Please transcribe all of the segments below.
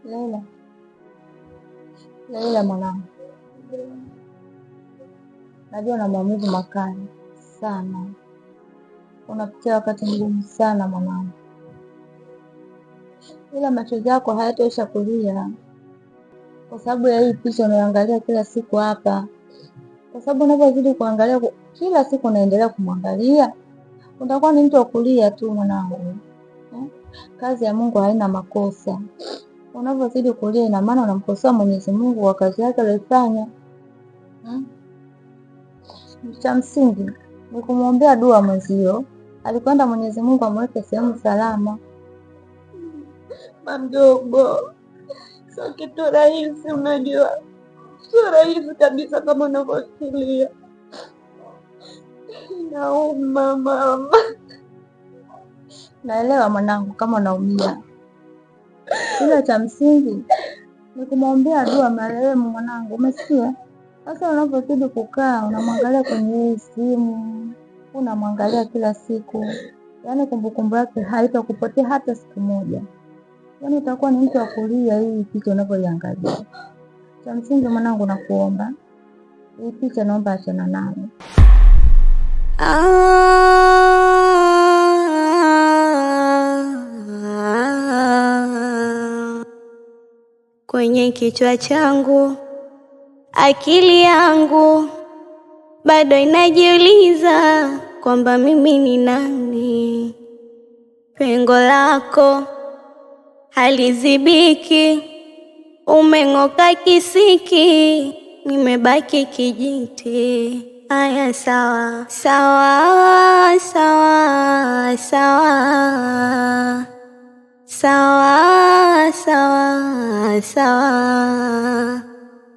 Leila, Leila mwanangu, najua na maumivu makali sana, unapitia wakati mgumu sana mwanangu, ila machozi yako hayataisha kulia kwa sababu ya hii picha unayoangalia kila siku hapa, kwa sababu unavyozidi kuangalia kila siku unaendelea kumwangalia, utakuwa ni mtu wa kulia tu mwanangu, eh? Kazi ya Mungu haina makosa. Unavyozidi kulia, ina maana unamkosoa Mwenyezi Mungu kwa kazi yake aliyoifanya. Hmm? Cha msingi ni kumwombea dua mwenzio, alikwenda Mwenyezi Mungu amweke sehemu salama. Mamdogo, sio kitu rahisi, unajua sio rahisi kabisa kama unavyofikiria. Inauma mama. Naelewa mwanangu kama unaumia, ila cha msingi ni kumwombea dua marehemu mwanangu, umesikia? Sasa unavyozidi kukaa unamwangalia kwenye hii simu, unamwangalia kila siku, yaani kumbukumbu yake haitakupotea hata siku moja. Yaani utakuwa ni mtu wa kulia hii picha unavyoiangalia. Cha msingi mwanangu, nakuomba hii picha, naomba achana nayo. Kwenye kichwa changu, akili yangu bado inajiuliza kwamba mimi ni nani. Pengo lako halizibiki, umeng'oka kisiki, nimebaki kijiti. Aya, sawa sawa sawa sawa sawa sawa sawa,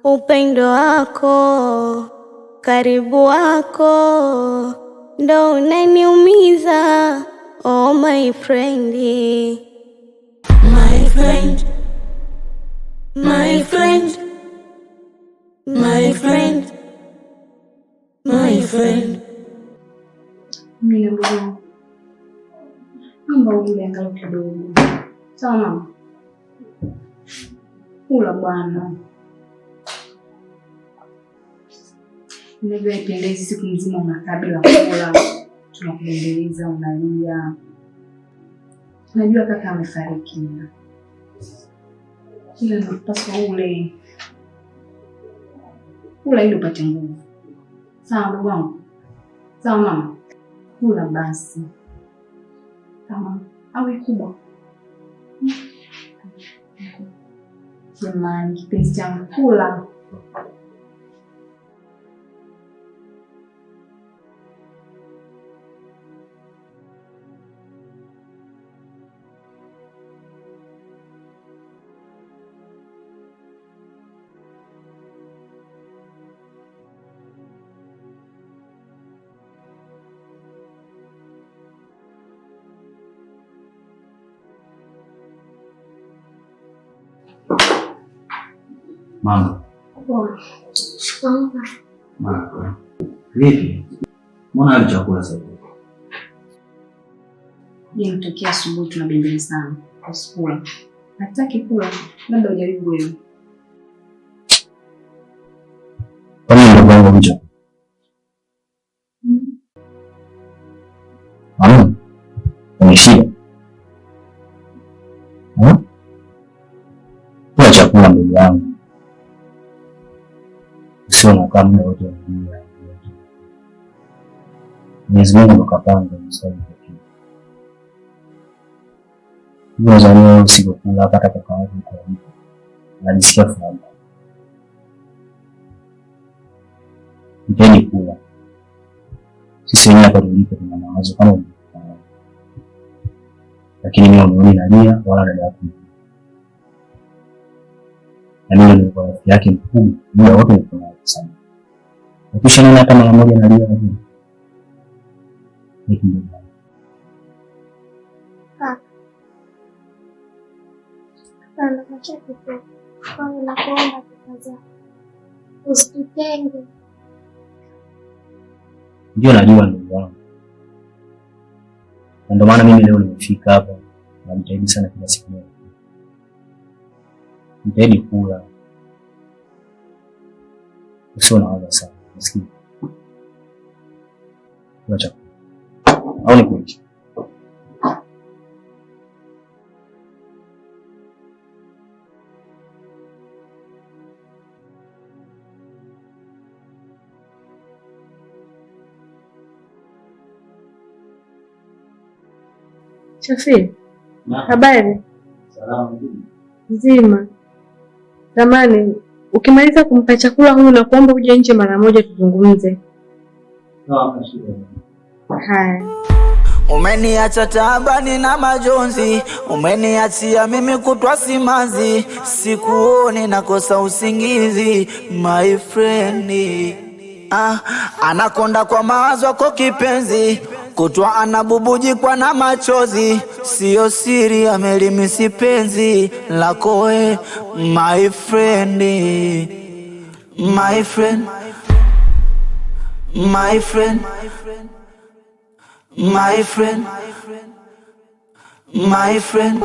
upendo wako karibu wako ndo unaniumiza. Oh my friend, my friend, my friend, my friend, my friend. Mimi ndugu yangu, naomba ule angalau kidogo. Sawa mama? Kula bwana. Unajua haipendezi, siku nzima unakaa bila kula, tunakubembeleza unalia. Unajua kaka amefariki, ila nakupaswa ule kula ili upate nguvu. Sawa ndugu wangu? Sawa mama? Kula basi, kama awe kubwa. Jamani, kipenzi changu, kula. Mama. Mama. Vipi? Mbona hali chakula sasa hivi? Yeye mtokea asubuhi tunabembelezana sana. Usikula. Hataki kula, labda ujaribu wewe. Kwa nini ndugu yangu mcha? Mama. Umeshia. Kula chakula ndugu yangu. Sio unakaa muda wote unalia. Mwenyezi Mungu ndo kapanga mstari pekee. Hiyo zalio usipokula hata kaka yako kwa mtu. Unajisikia furaha. Mpeni kula. Sisi wenyewe hapa tulipo tuna mawazo kama ulivyokuwa. Lakini mimi unioni nalia wala dada yako. Na mimi nilikuwa rafiki yake mkubwa, muda wote nilikuwa naye sana. Ukisha nena hata mara moja nalia hivi. Hiki ndio. Kaka. Kwanza nakuomba tafadhali. Usitutenge. Ndio najua ndugu wangu. Na ndio maana mimi leo nimefika hapa, najitahidi sana kila siku. Jitahidi kula. Usio na waza sana. Maskini. Kula chakula. Au nikulishe? Shafii, habari? Salama. Nzima. Zamani, ukimaliza kumpa chakula huyu na kuomba uje nje mara moja tuzungumze. Sawa, shida. Haya. Umeniacha taabani na majonzi, umeniachia mimi kutwa simanzi, sikuoni nakosa usingizi my friend. Ah, anakonda kwa mawazo yako kipenzi, kutwa anabubujikwa na machozi, siyo siri amelimisi penzi lako we my friend, my friend, my friend, my friend, my friend.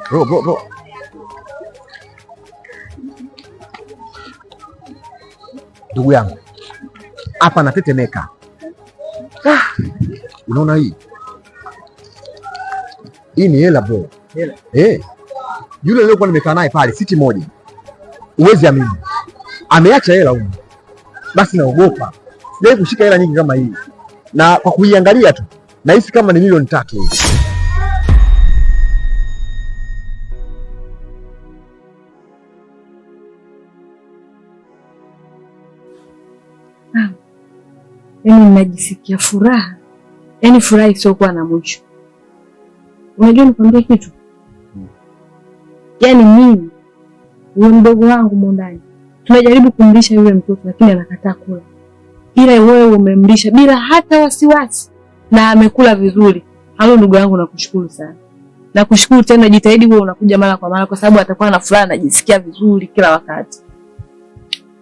Bro, bro, bro. Ndugu yangu hapa natetemeka. Ah, unaona hii hii ni hela bro. Hela. Eh, yule niliokuwa nimekaa naye pale siti moja, huwezi amini, ameacha hela huko. Basi naogopa, sijawahi kushika hela nyingi kama hii, na kwa kuiangalia tu nahisi kama ni milioni 3 hivi. Yaani ninajisikia furaha, yaani furaha isiyokuwa na mwisho. Unajua nikwambie kitu? Yaani mimi huyo mdogo wangu mondani tunajaribu kumlisha yule mtoto lakini anakataa kula, ila wewe umemlisha bila hata wasiwasi na amekula vizuri. Halo ndugu yangu, nakushukuru sana, nakushukuru tena. Jitahidi wewe unakuja mara kwa mara, kwa sababu atakuwa na furaha, anajisikia vizuri kila wakati.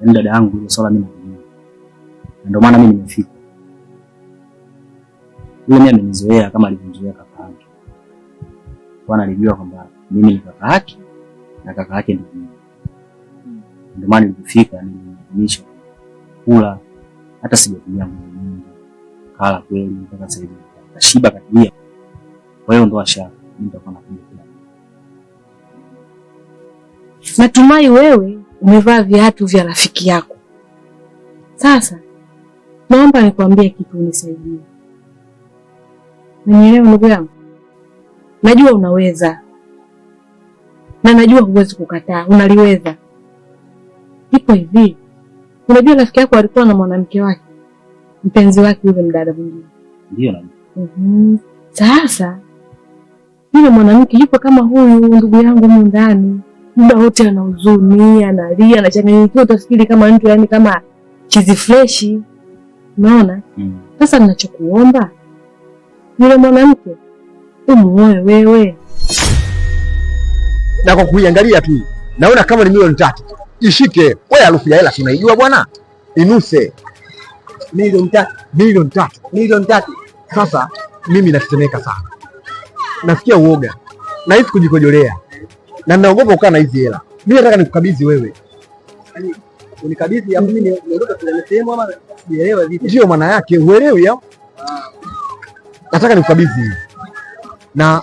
Yaani dada yangu, hilo swala mimi nalijua. Na ndio maana mimi nimefika. Yule mimi amenizoea kama alivyomzoea kaka yake. Bwana alijua kwamba mimi ni kaka yake na kaka yake ndio mimi. Ndio maana nilipofika nilimlazimisha kula, hata sijatumia nguvu nyingi. Kala kweli mpaka sasa hivi kashiba katulia. Kwa hiyo ndo asha mimi nitakuwa nakuja kila. Natumai wewe umevaa viatu vya rafiki yako. Sasa naomba nikwambie kitu unisaidie. Unielewa ndugu yangu? Najua unaweza na najua huwezi kukataa, unaliweza. Ipo hivi, unajua rafiki yako alikuwa na mwanamke wake, mpenzi wake yule mdada mwingine. Ndio najua. Sasa yule mwanamke yupo kama huyu ndugu yangu humu ndani, muda wote ana huzuni, analia, anachanganyikiwa, utafikiri kama mtu yani kama chizi freshi. Unaona? Sasa ninachokuomba yule mwanamke umuoe wewe. Na kwa kuiangalia tu naona kama ni milioni 3. Ishike wewe, harufu ya hela si unaijua bwana, inuse milioni 3, milioni 3, milioni 3. Sasa mimi natetemeka sana, nasikia uoga, nahisi kujikojolea na naogopa kukaa na hizi hela. Mimi nataka nikukabidhi wewe. Unikabidhi hapo mimi niondoke kwenye sehemu ama sielewa vipi? Ndio maana yake, uelewi au? Nataka nikukabidhi hivi, na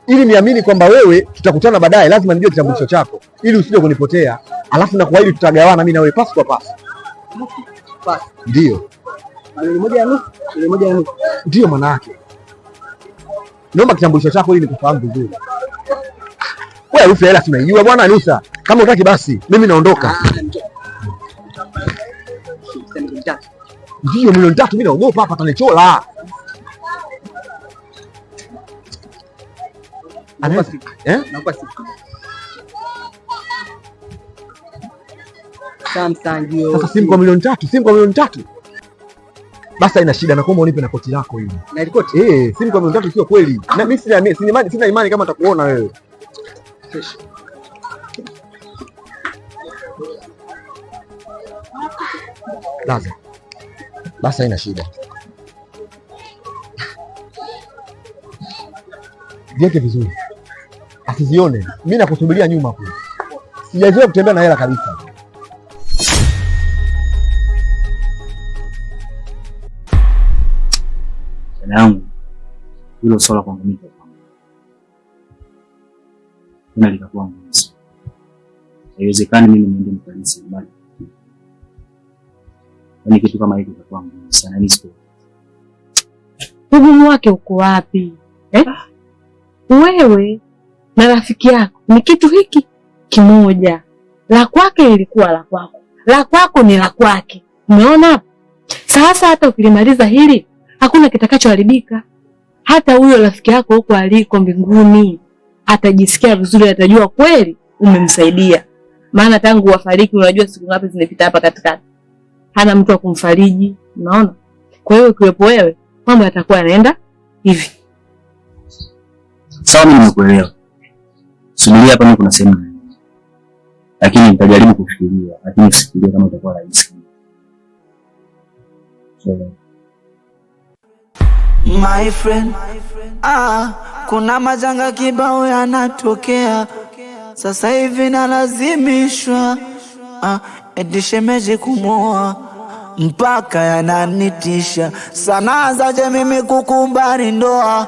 ili niamini kwamba wewe tutakutana baadaye, lazima nijue kitambulisho chako ili usije kunipotea, alafu na kuahidi tutagawana mimi na wewe pasi kwa pasi. Pasi. Ndio 1.5 1.5, 1.5. Ndio maana yake. Naomba kitambulisho chako ili nikufahamu vizuri. Wewe harufu ya hela si unaijua bwana Nusa. Kama hutaki basi mimi naondoka. Ndio milioni 3 mimi naogopa hapa atanichola. Anaweza? Eh? Nakupa simu. Samsung hiyo. Sasa simu kwa milioni 3, simu kwa milioni 3. Basi haina shida, nakuomba unipe na koti lako hili. Na ile koti? Eh, simu kwa milioni 3 sio kweli. Na mimi sina imani kama nitakuona wewe. Fresh. Laza. Basi haina shida. Viweke vizuri. Asizione. Mimi nakusubiria nyuma kule. Sijazoea kutembea na hela kabisa. Dada yangu, hilo swala kwangu mimi tena litakuwa ngumu sana. Haiwezekani mimi niende nikalisi mali. Yaani kitu kama hiki kitakuwa ngumu sana. Yaani siku Ugumu wake uko wapi eh? Wewe na rafiki yako ni kitu hiki kimoja. La kwake ilikuwa la kwako, la kwako ni la kwake. Umeona hapo? Sasa hata ukilimaliza hili hakuna kitakachoharibika. Hata huyo rafiki yako huko aliko mbinguni atajisikia vizuri, atajua kweli umemsaidia. Maana tangu wafariki, unajua siku ngapi zimepita hapa katikati, hana mtu wa kumfariji. Unaona? Kwa hiyo ukiwepo wewe, mambo yatakuwa yanaenda hivi. Sawa, mimi nimekuelewa. Subiria hapa, mimi kuna sehemu naenda. Lakini nitajaribu kufikiria, lakini usifikirie kama itakuwa rahisi. So, My friend, ah, kuna majanga kibao yanatokea sasa hivi nalazimishwa, ah, eti shemeji kumoa mpaka yananitisha sana. Zaje mimi kukubali ndoa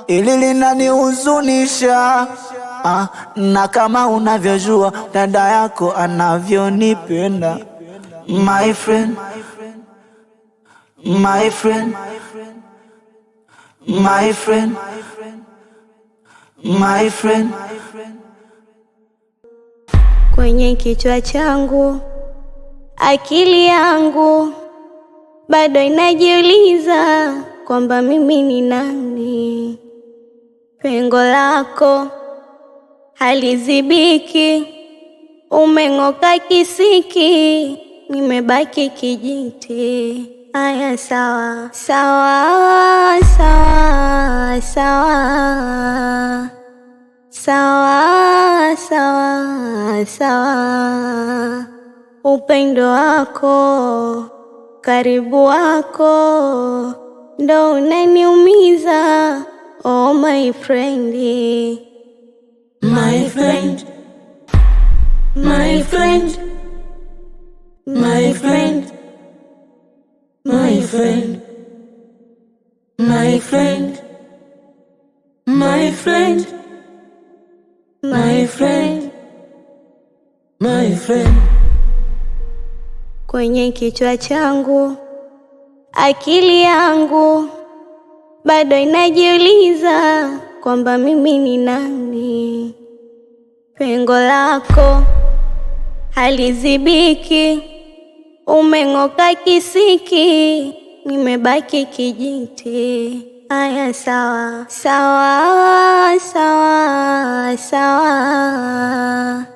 ili linanihuzunisha, ah, na kama unavyojua dada yako anavyonipenda. My friend, my friend, my friend, my friend. Kwenye kichwa changu, akili yangu bado inajiuliza kwamba mimi ni nani. Pengo lako halizibiki, umeng'oka kisiki, nimebaki kijiti. Aya, sawa sawa sawa sawa sawa sawa sawa, upendo wako karibu wako ndo unaniumiza. Oh my friend, My friend, my friend, my friend, my friend, my friend, my friend, my friend, my friend. Kwenye kichwa changu, akili yangu bado inajiuliza kwamba mimi ni nani. Pengo lako halizibiki, umeng'oka kisiki, nimebaki kijiti. Aya, sawa sawa sawa sawa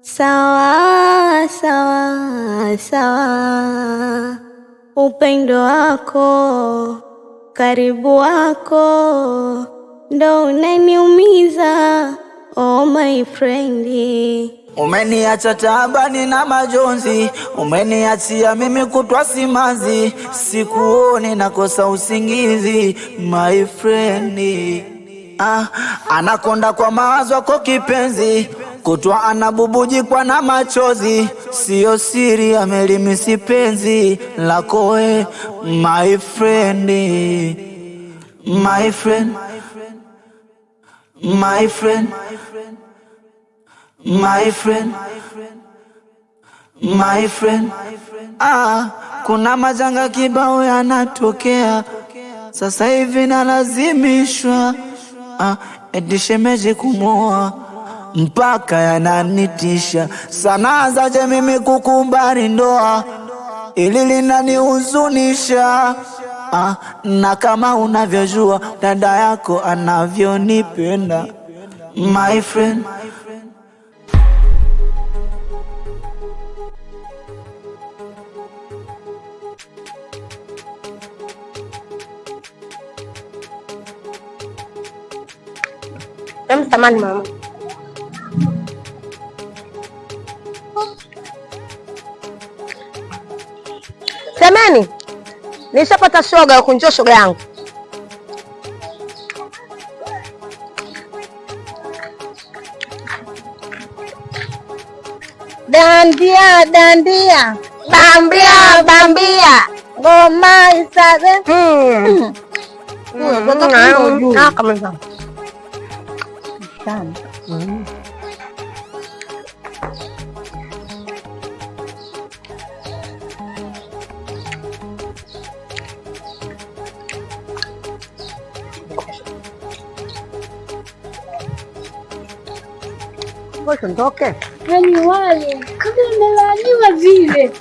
sawa sawa sawa, upendo wako karibu wako ndo unaniumiza. Oh my friend. Umeniacha taabani na majonzi, umeniachia mimi kutwa simanzi, sikuoni nakosa usingizi, my friend. Ah, anakonda kwa mawazo yako kipenzi, kutwa anabubujikwa na machozi, siyo siri amelimisi penzi lako we, my friend, my friend, my friend, my friend, my friend. Ah, kuna majanga kibao yanatokea sasa hivi nalazimishwa. Sasa hivi nalazimishwa eti shemeji kumoa mpaka yananitisha sana. Zaje mimi kukubali ndoa ili linanihuzunisha. Na kama unavyojua dada yako anavyonipenda my friend. Samahani mama. Semeni, nishapata shoga ya kunjoo shoga yangu. Dandia dandia, bambia bambia, ngoma isaze. Kabisa. Sana. Tuondoke. Yaani wale kama wamelaaniwa vile.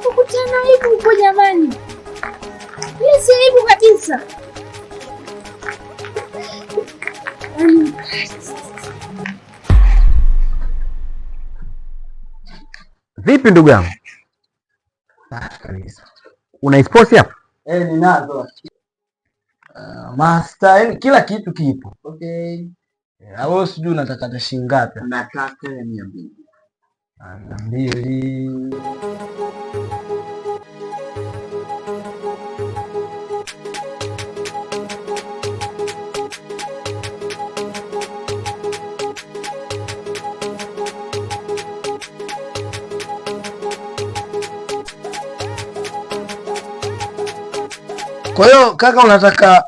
Kukutana aibu huko jamani, hii si aibu kabisa. Vipi ndugu yangu? Kabisa. Una sports hapa? Ninazo. Master, yani kila kitu kipo. Okay. Wewe sijui unataka shilingi ngapi? Nataka 200. 200. Kwa hiyo kaka, unataka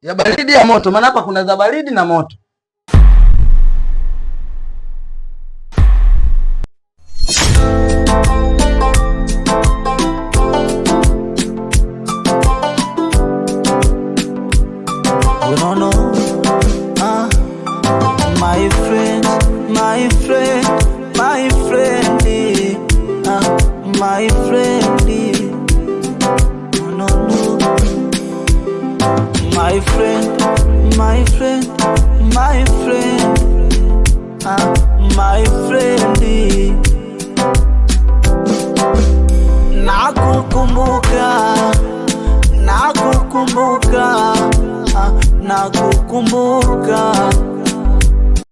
ya baridi ya moto? Maana hapa kuna za baridi na moto. No, no. My friend, my friend, my friend, my friend, no, no, no. My friend, my friend, my friend, my friend, nakukumbuka, nakukumbuka, nakukumbuka.